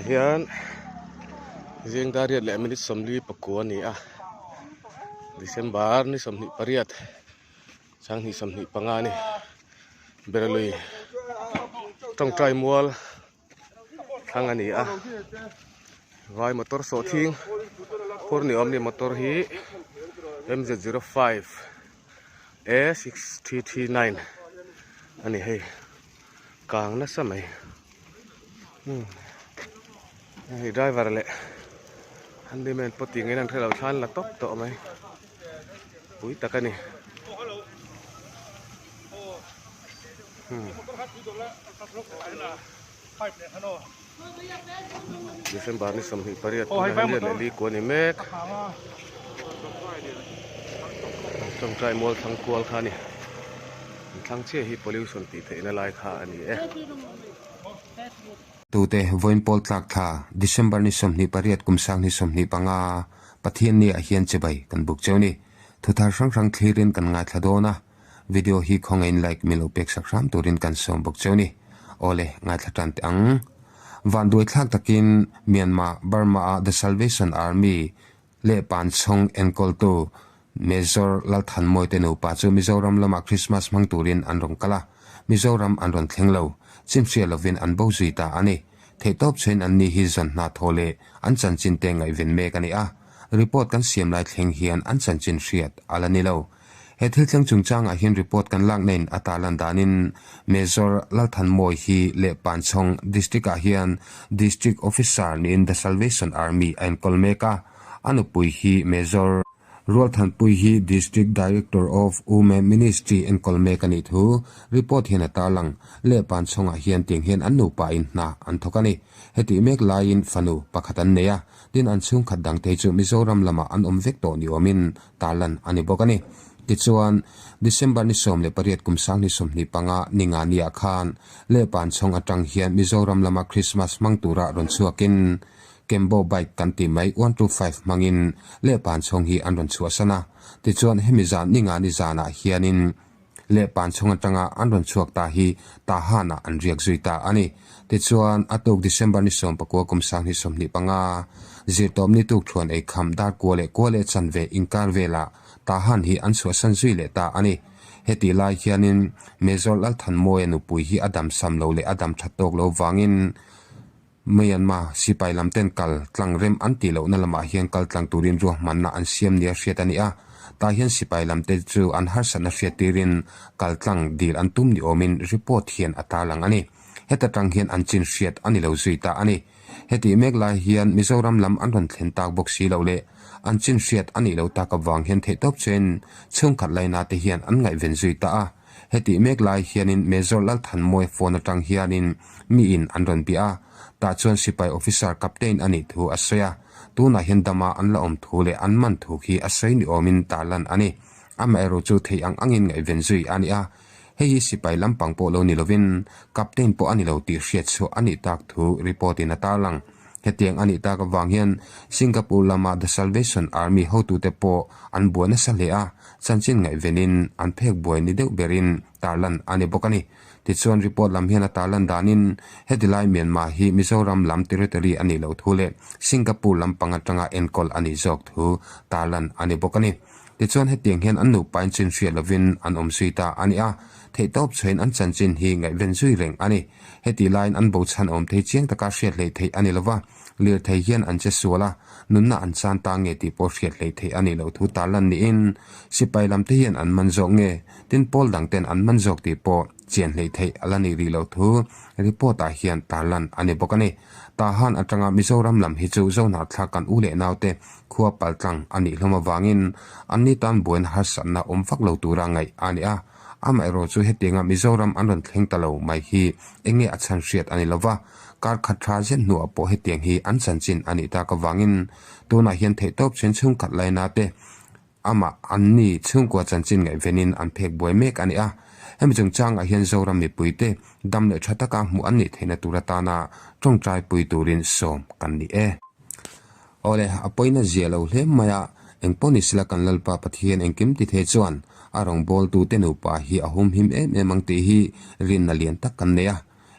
Tunah hian zing dar riat leh minute 44 a ni a, December ni 28 sanghnih 25 a ni. Berlui tawngtai mual thlang a ni a, vai motor sawhthing phur ni awm ni motor hi M Z05 A 6339 a ni hei kang nasa mai umm hei driver leh handyman pawh tih ngeiin an hrelo thla an la tawp tawh mai pui tak a ni umm December ni 28 tunah hian riat leh li kuah a ni mek tawngtai mual thlang kual kha a ni an thlang chiah hi pollution tih theihna lai kha a ni e. Tute vawiin pawl tlak thla December ni 28 kum 2025 Pathianni ah hian chibai kan buk cheu ni. Thuthar hrang hrang thlirin kan ngaithla dawn a. Video hi khawngain like min lo pek sak hram turin kan sawm bawk cheu ni. Awle, ngaithla tan teh ang. Van duai thlak takin Myanmar, Burma a The Salvation Army leh Pan Chhawng enkawltu Major Lalthanmawi te nupa chu Mizoram lama Christmas hmang turin an rawn kal a, Mizoram an rawn thleng lo. Chimhria lovin an bo zui ta a ni. Theihtawp chuain anni hi zawn hna thaw leh an chanchin te ngaihven mek a ni a. Report kan siam lai thleng hian an chanchin hriat a la ni lo. He thil thleng chungchangah hian report kan lak nain a tarlan danin Major Lalthanmawi hi leh Panchhawng District-ah hian District Officer niin The Salvation Army a enkawl mek a, a nupui hi Major Rualthanpui hi District Director of Women Ministry enkawl mek a nih thu report hian a tarlang. Leh Panchhawngah hian tiang hian an nupa in hna an thawk a ni. Hetih mek laiin fanu pakhat an nei a, tin an chhungkhat dangte chu Mizoram lamah an awm vek tawh ni awmin tarlan a ni bawk a ni. Tichuan, December ni 18 kum 2025 ni nga niah khan Lehpan chhawng atang hian Mizoram lama Christmas hmang tura rawn chhuakin Kembo bike kan tih mai 125 hmangin Lehpan chhawng hi an rawn chhuahsan a. Tichuan, hemi zan ni nga ni zanah hianin Lehpan chhawng atanga an rawn chhuak ta hi Tahan-ah an riak zui ta a ni. Tichuan, a tuk December ni 19 kum 2025, zirtawpni tuk thuan ei kham dar kua leh kua leh chanve inkar velah Tahan hi an chhuahsan zui leh ta a ni. Hetih lai hianin Major Lalthanmawia nupui hi a dam sam lo leh a dam that tawk lo vangin Myanmar sipai lam ten kal tlang rem an tih lohna lamah hian kal tlang turin ruahmanna an siam nia hriat a ni a. Tah hian sipai lam te chu an harsatna hriat tirin kal tlang dil an tum ni awmin report hian a tarlang a ni. Heta tang hian an chin hriat a ni lo zui ta a ni. Hetih mek lai hian Mizoram lam an rawn thlen tak bawk si lo leh an chin hriat a nih lo tak avang hian theihtawp chuan chhungkhat laina te hian an ngaihven zui ta a. Hetih mek lai hianin Major Lalthanmawia phone atang hianin miin an rawn bia a, tah chuan sipai officer captain a nih thu a sawi a, tunah hian dama an la awm thu leh an man thu khi a sawi ni awmin tarlan a ni. Amaherawh chu thei ang angin ngaihven zui a ni a, hei hi sipai lampang pawh lo ni lovin captain pawh a ni lo tih hriat chhuah a nih tak thu report in a tarlang. Hetiang a nih tak avang hian Singapore lama The Salvation Army hotute pawh an buai nasa hle a, chanchin ngaihvenin an phek buai ni deuh berin tarlan a ni bawk a ni. Tichuan report lam hian a tarlan danin heti lai Myanmar hi Mizoram lam territory a nih loh thu leh Singapore lampang atanga enkawl a nih zawk thu tarlan a ni bawk a ni. Tichuan hetiang hian an nupain chin hriat lovin an awm zui ta a ni a, theihtawp chhuahin an chanchin hi ngaihven zui reng a ni. Hetih laiin an bo chhan awm thei chiang taka hriat hleih theih a ni lova, lirthei hian an che sual a, nunna an chan ta nge tih pawh hriat hleih theih a nih loh thu tarlan niin sipai lam te hian an man zawk nge, tin pawl dang ten an man zawk tih pawh chian hleih theih a la nih rih loh thu report ah hian tarlan a ni bawk a ni. Tahan atanga Mizoram lam hi chu Zohnahthlak kan u leh naute khua paltlang a nih hlawm avangin anni tan buaina harsatna awm vak lo tura ngaih a ni a. Amaherawh chu hetianga Mizoram an rawn thleng ta lo mai hi eng nge a chhan hriat a ni lo va, kar khat tha zet hnuah pawh hetiang hi an chanchin a nih tak avangin tunah hian theihtawp chhun chhungkhat laina te amah anni chhungkua chanchin ngaihvenin an phek buai mek a ni a. Hemi chungchangah hian Zoram mipuite dam leh tha taka hmuh an nih theihna tur atana tawngtai pui turin sawm kan ni e. Awle, a pawina zia lo hle mai a, engpawh ni sela kan Lalpa Pathian engkim ti thei chuan a rawngbawltute nupa hi a humhim em em ang tih hi rinna lian tak kan nei a.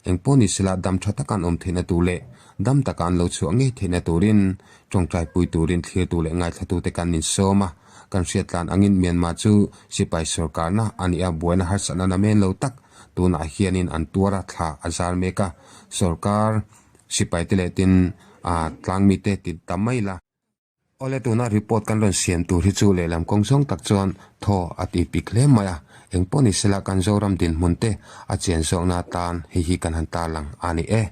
Engpawh ni sela dam tha taka an awm theihna tur leh dam taka an lo chhuah ngei theihna turin tawngtaipui turin thlirtu leh ngaithlatute kan insawm a. Kan hriattlan angin Myanmar chu sipai sorkarna a nih a, buaina harsatna namen lo tak tunah hianin an tuar a, thla a zar mek a, sorkar sipaite leh tin tlangmite ti ta mai la. Awle tuna report kan rawn siam tur hi chu lehlam kawng zawng tak chuan thaw a ti pik hle mai a, eng pawh ni sela kan Zoram dinhmun te a chian zawkna atan hei hi kan han tarlang a ni e.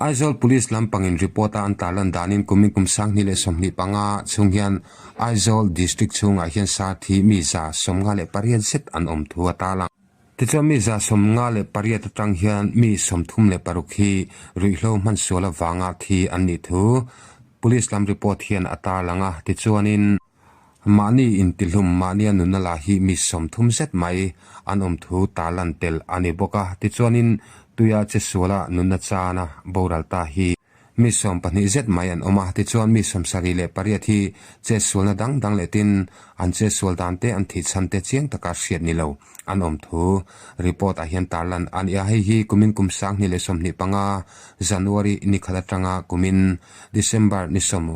Aizawl Police lampangin report a an tarlan danin kumin kum 2025 chhung hian Aizawl District chhungah hian sarthi mi 58 zet an awm thu a tarlang. Tichuan mi 58 atang hian mi 36 hi ruihhlo hmansual avanga thi an nih thu Police lam report hian a tarlang a. Tichuanin mahni intihlum mahnia nunna lah hi mi 30 zet mai an awm thu tarlan tel a ni bawk a. Tichuanin tuia chesuala nunna chana boral ta hi Mi 12 zet mai an awm a, tichuan mi 78 hi chetsualna dang dang leh tin an chetsual dan te an thih chhan te chiang taka hriat ni lo an awm thu report ah hian tarlan a ni a. Hei hi kumin kum 2025 January ni khat atanga kumin December ni sawm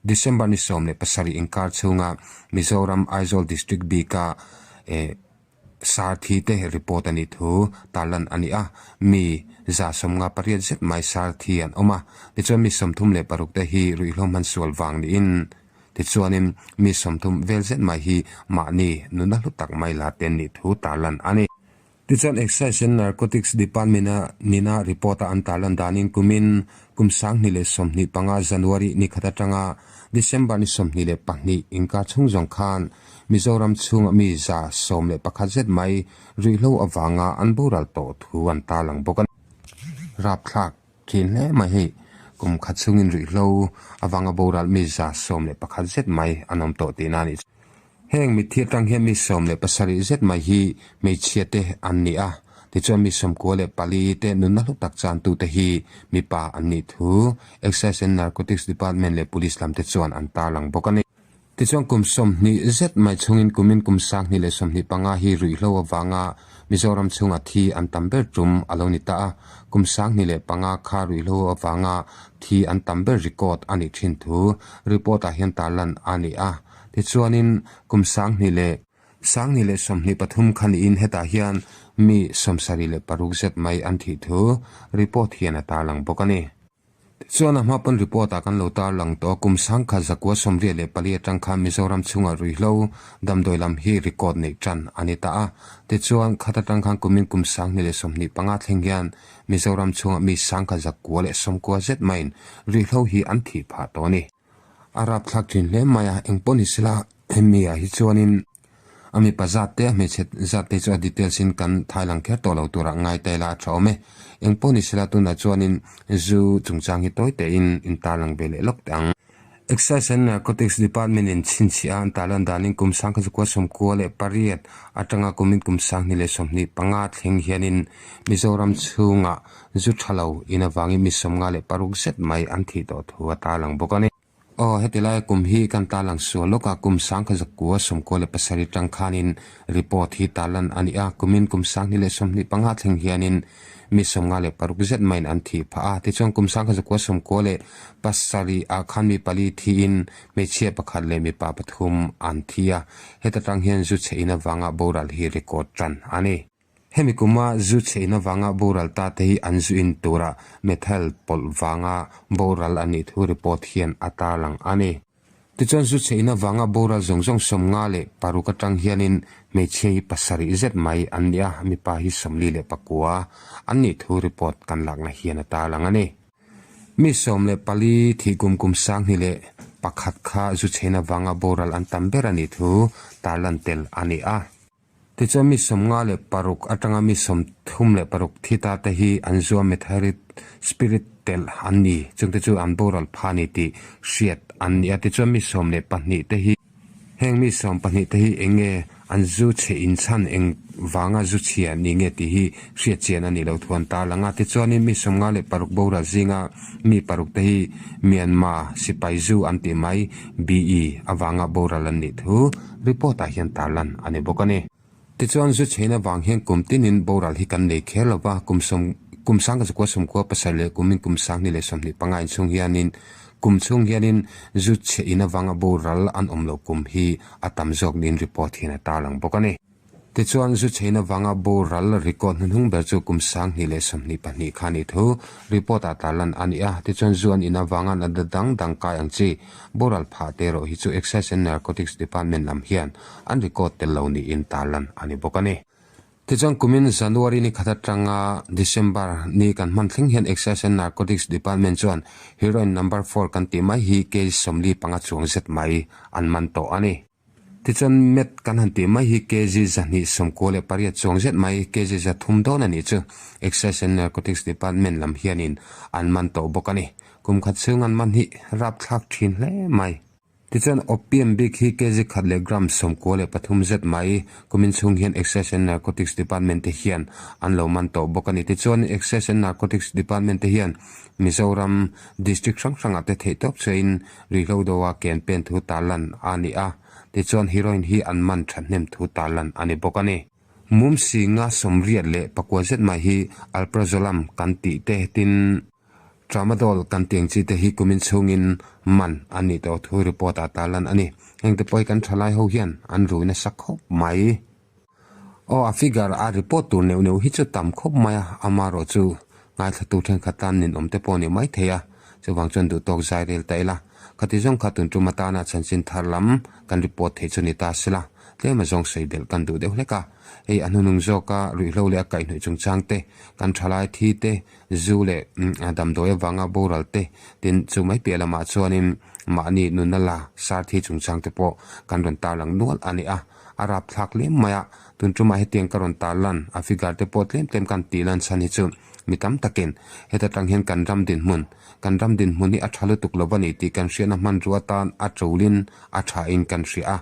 December ni 17 inkar chhunga Mizoram Aizawl District bika eh Sarthi te report a nih thu tarlan a ni a, mi 58 zet mai sarthi an awm a, tichuan mi 36 te hi ruihhlo hmansual vang niin tichuanin mi 30 vel zet mai hi mahni nuna hlu tak mai la te an nih thu tarlan a ni. Tichuan Excise and Narcotics Department-a nina report-a an tarlan danin kumin kum 2025 January ni khat atanga December ni 22 inkar chhung zawng khan Mizoram chhunga mi 111 zet mai ruihhlo avanga an boral tawh thu an tarlang bawk a ni. Rapthlak thin hle mai hei, kum khat chhungin ruihhlo avanga boral mi 111 zet mai an awm tawh tihna a nih chu. Heng mitthi atang hian mi 17 zet mai hi hmeichhia te an ni a, tichuan mi 94 te nunna hlu tak chantute hi mipa an nih thu Excise and Narcotics Department leh Police lam te chuan an tarlang bawk a ni. Tichuan kum 20 zet mai chhungin kumin kum 2025 hi ruihhlo avanga Mizoram chhunga thi an tam ber tum a lo ni ta a, kum 2005 kha ruihhlo avanga thi an tam ber record a nih thin thu report ah hian tarlan a ni a. Tichuanin kum 10 leh 2023 kha niin hetah hian mi 76 zet mai an thih thu report hian a tarlang bawk a ni. Tichuan a hma pawn report ah kan lo tarlang tawh a, kum 1984 atang khan Mizoram chhungah ruihhlo damdawi lam hi record neih tan a ni ta a. Tichuan khat atang khan kumin kum 2025 thleng hian Mizoram chhungah mi 1990 zet maiin ruihhlo hi an thih phah tawh a ni. A rapthlak thin hle mai a, engpawh ni sela hemi ah hi chuanin a mipa zat te a hmeichhe zat te chu a details in kan thai lang kher tawh lo turah ngai ta ila a tha awm e. Engpawh ni sela tunah chuanin zu chungchang hi tawi tein in tarlang ve leh lawk teh ang. Excise and Narcotics Department in chhinchhiah a an tarlan danin kum 1998 atanga kumin kum 2025 thleng hianin Mizoram chhungah Zu tha lo in avangin mi 56 zet mai an thih tawh thu a tarlang bawk a ni. Aw, heti laia kum hi kan tarlang sual lawk a, kum 1997 tang khanin report hi tarlan a ni a, kumin kum 2025 thleng hianin mi 56 zet maiin an thih phah a, tichuan kum 1997 ah khan mi pali thiin hmeichhia pakhat leh mipa pathum an thi a, heta tang hian zu chhe in avanga boral hi record tan a ni. Hemi kuma zu chhein avanga boral ta te hi an zu in tura methyl pawlh vanga boral a nih thu report hian a tarlang a ni. Tichuan zu chhein avanga boral zawng zawng 56 atang hianin hmeichhia hi pasarih zet mai an ni a, mipa hi 49 an nih thu report kan lakna hian a tarlang a ni. Mi 14 thih kum kum 2001 kha zu chhein avanga boral an tam ber a nih thu tarlan tel a ni a. Tichuan mi 56 atanga mi 36 thi ta te hi an zua methyl spirit telh an ni, chungte chu an boral pha ni tih hriat an ni a. Tichuan mi 12 te hi heng mi 12 te hi eng nge an zu chhe inchhan eng vanga zu chhia ni nge tih hi hriat chian a nih loh thu an tarlang a. Tichuanin mi 56 boral zinga mi paruk te hi Myanmar sipai zu an tih mai BE avanga boral an nih thu Report ah hian tarlan a ni bawk a ni. Tichuan zu chheina vang hian kum tinin boral hi kan nei kher lo va, kum sawm Kum 19 10 pasarih leh kumin kum 20 leh 25 inchhung hianin kum chhung hianin zu chhe in avanga boral an awm lo kum hi a tam zawk niin report hian a tarlang bawk a ni. Tichuan, zu chhe in avanga boral record hnuhnung ber chu kum 20 leh 22 kha a nih thu report ah tarlan a ni a. Tichuan, zu an in avanga natna dang dang kai ang chi boral phah te erawh hi chu Excise and Narcotics Department lam hian an record tel lo niin tarlan a ni bawk a ni. Tichuan kumin January ni khat atanga December ni kan hman thleng hian Excise and Narcotics Department chuan Heroin Number Four kan tih mai hi kg 45 chuang zet mai an man tawh a ni. Tichuan Meth kan han tih mai hi kg 298 chuang zet mai kg 300 dawn a nih chu Excise and Narcotics Department lam hianin an man tawh bawk a ni. Kum khat chhung an man hi rapthlak thin hle mai. Tichuan, Opium bik hi kg khat leh gram 93 zet mai kumin chhung hian Excise and Narcotics Department te hian an lo man tawh bawk a ni. Tichuan, Excise and Narcotics Department te hian Mizoram District hrang hrangah te theihtawp chhuahin ruihhlo doa ken pen thu tarlan a ni a. Tichuan, heroin hi an man thahnem thu tarlan a ni bawk a ni. Mum singa 84 zet mai hi Alprazolam kan tih te tin, Tramadol kan tiang chi te hi kumin chhungin man an nih tawh thu report ah tarlan a ni. Heng te pawh hi kan thalai ho hian an rui nasa khawp mai. Aw a figure a report tur neuh neuh hi chu tam khawp mai a, amaherawh chu ngaithlatu thenkhat tan ninawm te pawh a ni mai thei a, chuvang chuan duhtawk zai rel ta ila. Khati zawng kha tun tum atana chanchin thar lam kan report theih chu ni ta sela, tlem a zawng sawi belh kan duh deuh hlek a. Hei a hnunung zawka ruihhlo leh a kaihhnawih chungchang te, kan thalai thi te, Zu leh damdawi avanga boral te tin chu mai piah lamah chuanin mahni nunna la sar thi chungchang te pawh kan rawn tarlang nual a ni a, a rapthlak lem mai a, tun tumah hetiang ka rawn tarlan a figure te pawh tlem tlem kan tih lan chhan hi chu mi tam takin heta tang hian kan ram dinhmun kan ram dinhmun hi a tha lutuk lo a ni tih kan hriatna hmanrua atan a tolin a thain kan hria a,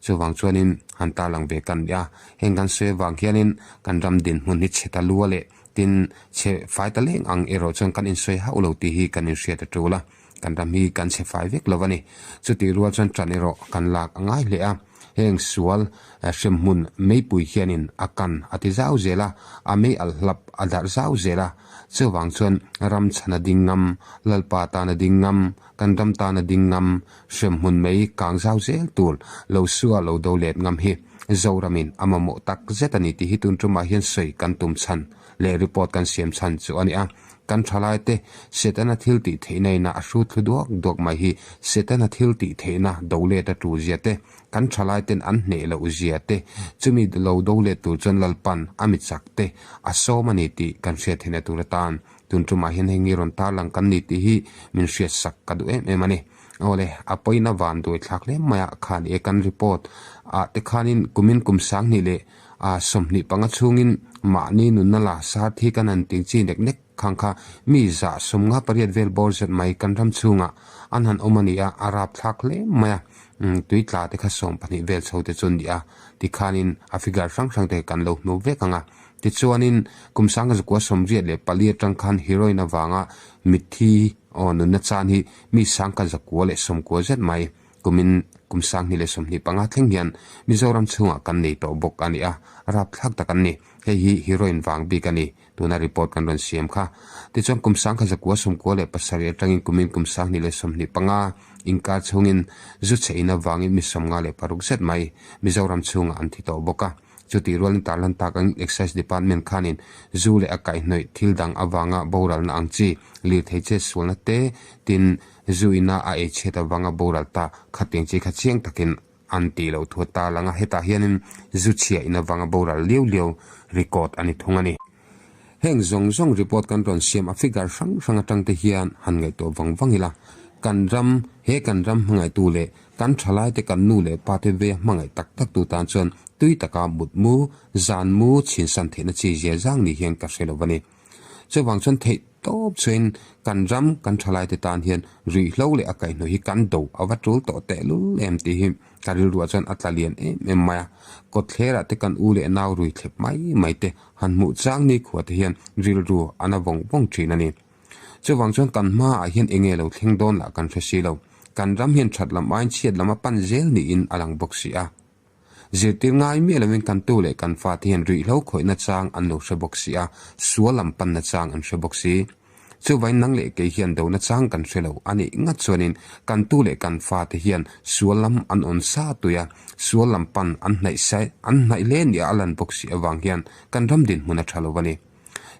chuvang chuanin han tarlang ve kan ni a, heng kan sawi avang hianin kan ram dinhmun hi chhe ta lua leh Tin, chhe fai ta leng ang erawh chuan kan insawi hauh lo tih hi kan inhriat a tul a, kan ram hi kan chhe fai vek lo a ni. Chutih rual chuan ṭan erawh kan lak a ngai hle a, heng sual hremhmun meipui hianin a kan a ti zau zel a, a mei alh hlap a darh zau zel a, chuvang chuan ram chhan a ding ngam, Lalpa tan a ding ngam, kan ram tan a ding ngam, hremhmun mei kang zau zel tur lo sua lo do let ngam hi Zoramin a mamawh tak zet a ni tih hi tun tumah hian sawi kan tum chhan leh report kan siam chhan chu a ni a. Kan thalaite Setana thil tih theihna ina a hru thlu duak duak mai hi Setana thil tih theihna do let a tu zia te, kan thalaiten an hneh loh zia te, chumi lo do let tur chuan Lalpan a mi chak te a sawm a ni tih kan hriat theihna tur atan tun tumah hian heng hi rawn tarlang kan ni tih hi min hriatsak ka duh em em a ni. Awle, a pawina van duai thlak hle mai a, khan e kan report ah te khanin kumin kum 20 leh 25 chhungin mahni nunna la sar thi kan han ting chi nek nek khang kha mi 58 vel bawr zet mai kan ram chhungah an han awm a ni a, a rap thlak hle mai a, tui tla te kha 12 vel chho te chu an ni a, tikhanin a figure hrang hrang te kan lo hnu vek ang a. Tichuanin kum 1984 atang khan heroin avanga mitthi Aw, nunna chan hi mi 1990 zet mai kumin kum 2025 thleng hian Mizoram chhungah kan nei tawh bawk a ni a, rapthlak tak an ni. Hei hi heroin vang bik a ni, tuna report kan rawn siam kha. Tichuan kum 1997 atangin kumin kum 2025 inkar chhungin zu chhe in avangin mi 56 zet mai Mizoram chhungah an thi tawh bawk a. Chutih rualin tarlan tak angin Excise Department khanin zu leh a kaihhnawih thil dang avanga boralna ang chi, lirthei che sualna te tin zu ina a ei chhiat avanga boral ta khatiang chi kha chiang takin an tih loh thu a tarlang a, hetah hianin zu chhia in avanga boral liau liau record a ni thung a ni. Heng zawng zawng report kan rawn siam a figure hrang hrang atang te hian han ngaihtuah vang vang ila, kan ram, he kan ram hmangaihtu leh kan thalai te kan nu leh pa te veia hmangaih tak tak tu tan chuan tui taka mut mu, zan mu chhinsan theihna chi zia zang ni hian ka hre lo a ni. Chuvang chuan theih tawp chuain kan ram, kan thalai te tan hian ruihhlo leh a kaihhnawih hi kan do a va tul tawh tehlul em tih hi Ka rilruah chuan a tla lian em em mai a, kawtthlerah te kan u leh nau rui thlep mai mai te han hmuh chang ni khua te hian rilru a na vawng vawng thin a ni. Chuvang chuan kan hmaah hian eng nge lo thleng dawn lah kan hre si lo. Kan ram hian that lam aiin chhiat lam a pan zel niin a lang bawk si a. Zirtir ngai miah lovin kan tu leh kan fate hian ruihhlo khawihna chang an lo hre bawk si a, sual lam panna chang an hre bawk si. Chuvain nang leh kei hian dona chang kan hre lo a nih ngat chuanin kan tu leh kan fate hian sual lam an awn sa tui a, sual lam pan an hnaih sai an hnaih hle nia a lan bawk si avang hian kan ram dinhmun a tha lo a ni.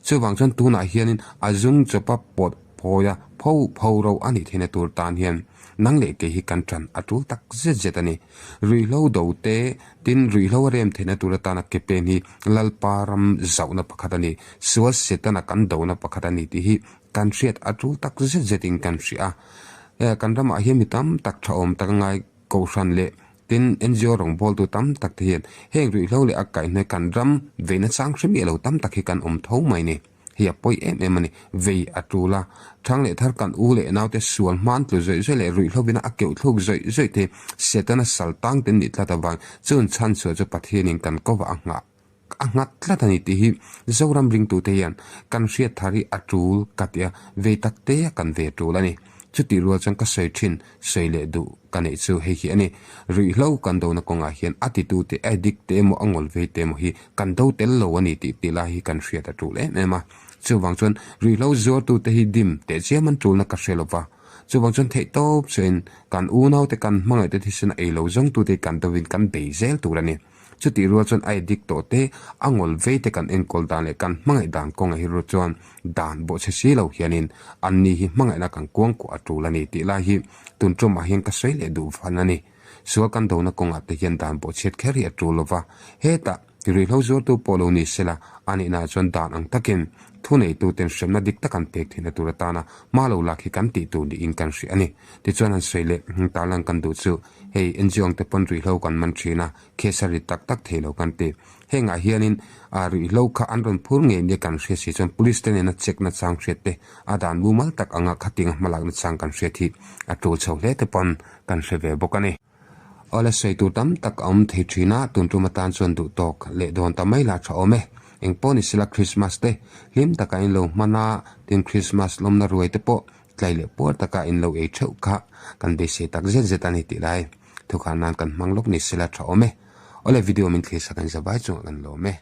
Chuvang chuan tunah hianin a zung chawpa pawt phawia pho pho ro a nih theihna tur tan hian nang leh kei hi kan tan a tul tak zet zet a ni. Ruihhlo do te, tin ruihhlo a rem theihna tur atana ke pen hi Lalpa ram zauhna pakhat a ni, sual Setana kan dona pakhat a ni tih hi kan hriat a tul tak zet zetin kan hria a. Kan ramah hian mi tam tak tha awm tak a ngai Kohhran leh tin NGO rawngbawltu tam tak te hian heng ruihhlo leh a kaihhnawih kan ram veina chang hre miah lo tam tak hi kan awm tho mai ni. Hei a pawi em em a ni. Vei a tul a, thang leh thar kan u leh naute sual hman tlu zawih zawih leh ruihhlovin a keuh thluk zawih zawih te Setana sal tang te nih tlat avang chun chhan chhuah chu Pathianin kan kovah a nghah a nghat tlat a ni tih hi Zoram ringtute hian kan hriat thar hi a tul ka ti a, vei tak te a kan ve tul a ni. Chutih rual chuan ka sawi thin, sawi leh duh ka neih chu hei hi a ni. Ruihhlo kan dona kawngah hian a titute addict te emaw a ngawl vei te emaw hi kan do tel lo a ni tih tih lai hi kan hriat a tul em em a. Chuvang chuan ruihhlo zuartute hi dim teh chiam an tulna ka hre lova. Chuvang chuan theihtawp chuain kan unaute kan hmangaihte thisen a ei lo zawngtute hi kan dovin kan bei zel tur a ni. Chutih rual chuan a edik tawh te, a ngawl vei te kan enkawl dan leh kan hmangaih dan kawngah hi ruat chuan dan bawhchhe si lo hianin anni hi hmangaihna kan kuangkuah a tul a ni tih lai hi tun tumah hian ka sawi leh duh fan a ni. Sual kan dona kawngah te hian dan bawhchhiat kher hi a tul lova, hetah ruihhlo zuartu pawh lo ni sela a nihnaah chuan dan ang takin thuneituten hremna dik tak an pek theihna tur atana hma lo lak hi kan tih tur niin kan hria a ni. Tichuan han sawi leh tarlan kan duh chu hei NGO ang te pawn ruihhlo kan man thin a, Case a rit tak tak thei lo kan ti. Hengah hianin a ruihhlo kha an rawn phur ngei nia kan hriat si chuan police te nena check na chang hriat te a dan mumal tak anga khatinga hmalakna chang kan hriat hi a tul chho hle te pawn kan hre ve bawk a ni. Awle sawi tur tam tak a awm thei thin a, tun tum atan chuan duh tawk leh dawn ta mai la tha awm e. Eng pawh ni sela Christmas te hlim taka in lo hman a, tin Christmas lawmna ruai te pawh Tlai leh puar taka in lo ei theuh kha kan beisei tak zet zet a ni tih lai thukhan nan kan hmang lawk ni sela tha awm e. Awle video min thlir sak an za vai chungah kan lawm e.